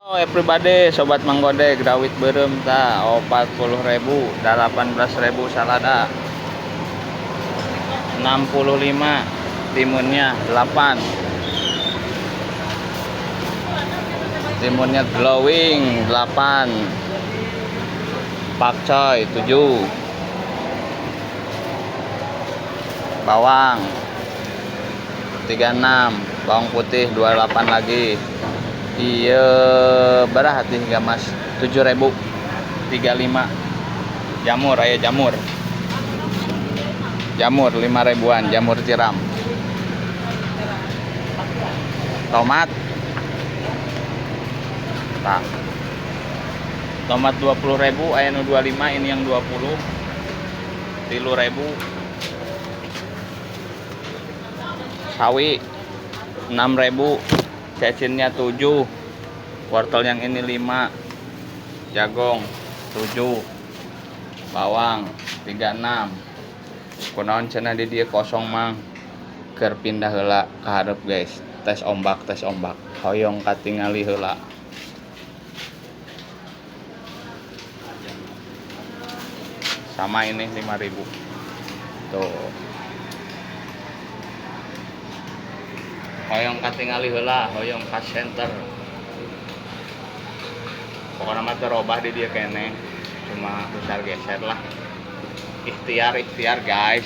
Oh, everybody, sobat Mang Godeg, rawit beureum ta 40.000, 18.000 salada. 65 timunnya 8. Timunnya glowing 8. Pakcoy 7. Bawang 36, bawang putih 28 lagi. Iya, berah hati hingga mas 7.000 35. Jamur, ayo jamur. Jamur 5 ribuan, jamur tiram. Tomat. Tak. Tomat 20.000, aya nu 25, ini yang 20. 3.000. Sawi 6.000, cecinnya 7, wortel yang ini 5, jagung 7, bawang 36. Kunaon cenah di dieu kosong mang, keur pindah heula ka hareup guys. Tes ombak, tes ombak. Hoyong katingali heula. Sama ini 5.000. Tuh. Hoyong katingali heula, hoyong ka center. Pokoknya mah teu robah di dieu keneh, cuma besar geser lah. Ikhtiar, ikhtiar guys.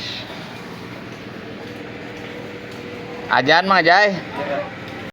Ajan mah Jai.